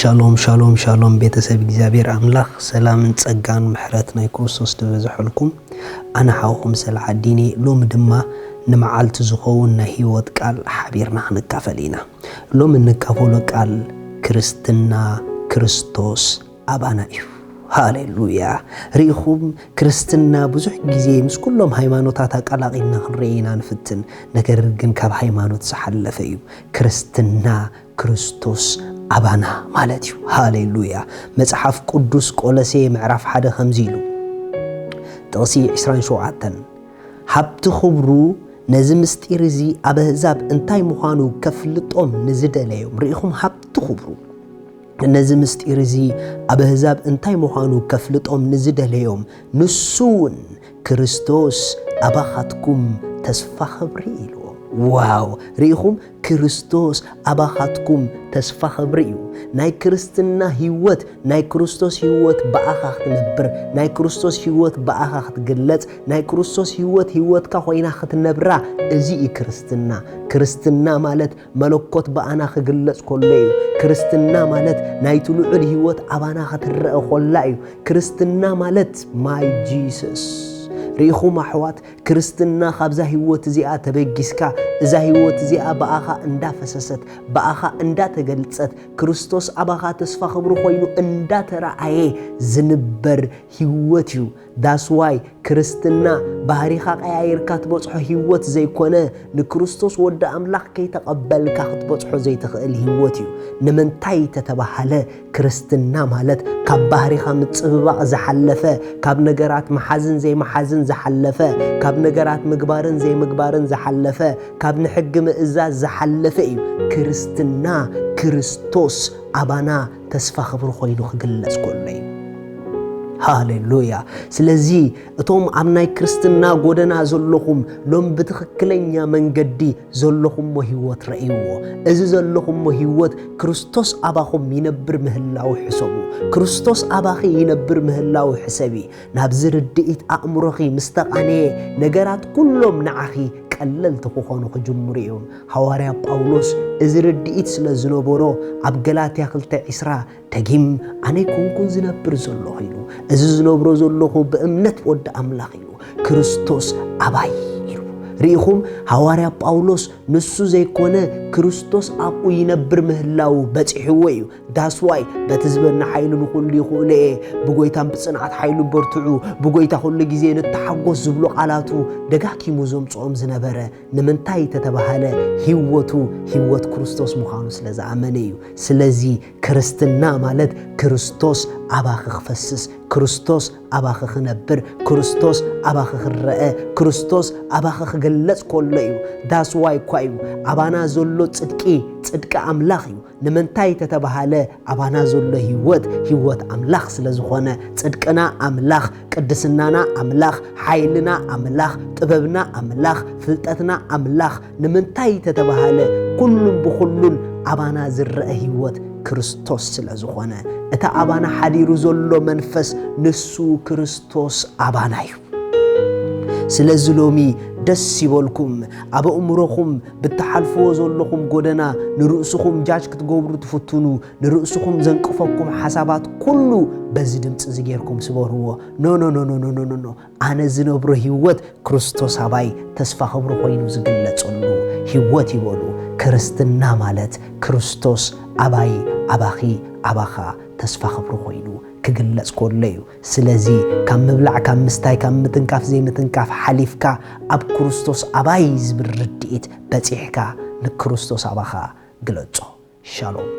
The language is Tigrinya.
ሻሎም ሻሎም ሻሎም፣ ቤተሰብ እግዚኣብሔር ኣምላኽ ሰላምን ጸጋን ምሕረት ናይ ክርስቶስ ዝበዝሐልኩም። ኣነ ሓውኹም ሰላሓዲን እየ። ሎሚ ድማ ንመዓልቲ ዝኸውን ናይ ህይወት ቃል ሓቢርና ክንካፈል ኢና። ሎሚ እንካፈሎ ቃል ክርስትና ክርስቶስ ኣባና እዩ። ሃሌሉያ። ርኢኹም፣ ክርስትና ብዙሕ ግዜ ምስ ኩሎም ሃይማኖታት ኣቀላቒልና ክንርኢ ኢና ንፍትን። ነገር ግን ካብ ሃይማኖት ዝሓለፈ እዩ። ክርስትና ክርስቶስ ኣባና ማለት እዩ። ሃሌሉያ። መጽሓፍ ቅዱስ ቆሎሴ ምዕራፍ ሓደ ከምዚ ኢሉ፣ ጥቕሲ ዕስራን ሸውዓተን፣ ሃብቲ ክብሩ ነዚ ምስጢር እዚ ኣብ ኣህዛብ እንታይ ምዃኑ ከፍልጦም ንዝደለዮም። ርኢኹም፣ ሃብቲ ክብሩ ነዚ ምስጢር እዚ ኣብ ኣህዛብ እንታይ ምዃኑ ከፍልጦም ንዝደለዮም፣ ንሱ እውን ክርስቶስ ኣባኻትኩም ተስፋ ኽብሪ ኢልዎም። ዋው! ርኢኹም፣ ክርስቶስ ኣባኻትኩም ተስፋ ኽብሪ እዩ። ናይ ክርስትና ህይወት፣ ናይ ክርስቶስ ህይወት ብኣኻ ክትነብር፣ ናይ ክርስቶስ ህይወት ብኣኻ ክትግለጽ፣ ናይ ክርስቶስ ህይወት ህይወትካ ኮይና ክትነብራ፣ እዚ እዩ ክርስትና። ክርስትና ማለት መለኮት ብኣና ክግለጽ ከሎ እዩ። ክርስትና ማለት ናይቲ ልዑል ህይወት ኣባና ክትረአ ከላ እዩ። ክርስትና ማለት፣ ማይ ጂሰስ። ርኢኹም ኣሕዋት፣ ክርስትና ካብዛ ህይወት እዚኣ ተበጊስካ፣ እዛ ህይወት እዚኣ ብኣኻ እንዳፈሰሰት፣ ብኣኻ እንዳተገልጸት፣ ክርስቶስ ኣባኻ ተስፋ ኽብሪ ኮይኑ እንዳተረኣየ ዝንበር ህይወት እዩ። ዳስዋይ ክርስትና ባህሪኻ ቀያይርካ ትበጽሖ ህይወት ዘይኮነ፣ ንክርስቶስ ወዲ ኣምላኽ ከይተቐበልካ ክትበጽሖ ዘይትኽእል ህይወት እዩ። ንምንታይ ተተባሃለ፣ ክርስትና ማለት ካብ ባህሪኻ ምጽብባቕ ዝሓለፈ፣ ካብ ነገራት ምሓዝን ዘይምሓዝን ዝሓለፈ፣ ካብ ነገራት ምግባርን ዘይምግባርን ዝሓለፈ፣ ካብ ንሕጊ ምእዛዝ ዝሓለፈ እዩ። ክርስትና ክርስቶስ ኣባና ተስፋ ኽብሪ ኮይኑ ክግለጽ ከሎ እዩ። ሃሌሉያ። ስለዚ እቶም ኣብ ናይ ክርስትና ጎደና ዘለኹም፣ ሎም ብትኽክለኛ መንገዲ ዘለኹሞ ህይወት ረእይዎ። እዚ ዘለኹሞ ህይወት ክርስቶስ ኣባኹም ይነብር ምህላው ሕሰቡ። ክርስቶስ ኣባኺ ይነብር ምህላው ሕሰቢ። ናብዚ ርድኢት ኣእምሮኺ ምስ ተቓነየ፣ ነገራት ኩሎም ንዓኺ ቀለልቲ ክኾኑ ክጅምሩ እዮም። ሃዋርያ ጳውሎስ እዚ ርድኢት ስለ ዝነበሮ፣ ኣብ ገላትያ ክልተ ዕስራ፣ ደጊም ኣነ ኣይኮንኩን ዝነብር ዘለኹ ኢሉ፣ እዚ ዝነብሮ ዘለኹ ብእምነት ወዲ ኣምላኽ እዩ፣ ክርስቶስ ኣባይ ኢሉ። ርኢኹም፣ ሃዋርያ ጳውሎስ ንሱ ዘይኮነ ክርስቶስ ኣብኡ ይነብር ምህላው በጺሕዎ እዩ። ዳስዋይ በቲ ዝበና ሓይሉ ንኹሉ ይኽእሎ እየ፣ ብጎይታን ብጽንዓት ሓይሉ በርትዑ፣ ብጎይታ ኩሉ ግዜ ንተሓጎስ ዝብሉ ቃላቱ ደጋጊሙ ዘምጽኦም ዝነበረ። ንምንታይ ተተባሃለ፣ ህይወቱ ህይወት ክርስቶስ ምዃኑ ስለ ዝኣመነ እዩ። ስለዚ ክርስትና ማለት ክርስቶስ ኣባኺ ክፈስስ፣ ክርስቶስ ኣባኺ ክነብር፣ ክርስቶስ ኣባኺ ክረአ፣ ክርስቶስ ኣባኺ ክግለጽ ከሎ እዩ። ዳስዋይ እኳ እዩ ኣባና ዘሎ ጽድቂ፣ ጽድቂ ኣምላኽ እዩ። ንምንታይ ተተባሃለ፣ ኣባና ዘሎ ህይወት ህይወት ኣምላኽ ስለ ዝኾነ፣ ጽድቅና ኣምላኽ፣ ቅድስናና ኣምላኽ፣ ሓይልና ኣምላኽ፣ ጥበብና ኣምላኽ፣ ፍልጠትና ኣምላኽ። ንምንታይ ተተባሃለ፣ ኩሉን ብኹሉን ኣባና ዝረአ ህይወት ክርስቶስ ስለ ዝኾነ፣ እቲ ኣባና ሓዲሩ ዘሎ መንፈስ፣ ንሱ ክርስቶስ ኣባና እዩ። ስለዚ ሎሚ ደስ ይበልኩም። ኣብ ኣእምሮኹም ብትሓልፍዎ ዘለኹም ጎደና ንርእስኹም ጃጅ ክትገብሩ ትፍትኑ፣ ንርእስኹም ዘንቅፈኩም ሓሳባት ኩሉ በዚ ድምፂ እዚ ጌርኩም ስበርዎ። ኖ፣ ኖ፣ ኖ፣ ኖ፣ ኖ፣ ኖ፣ ኖ፣ ኖ። ኣነ ዝነብሮ ህይወት ክርስቶስ ኣባይ ተስፋ ኽብሪ ኮይኑ ዝግለጸሉ ህይወት ይበሉ። ክርስትና ማለት ክርስቶስ ኣባይ፣ ኣባኺ፣ ኣባኻ ተስፋ ኽብሪ ኮይኑ ክግለጽ ከሎ እዩ። ስለዚ ካብ ምብላዕ፣ ካብ ምስታይ፣ ካብ ምትንካፍ ዘይምትንካፍ ሓሊፍካ ኣብ ክርስቶስ ኣባይ ዝብል ርድኢት በጺሕካ ንክርስቶስ ኣባኻ ግለጾ። ሻሎም።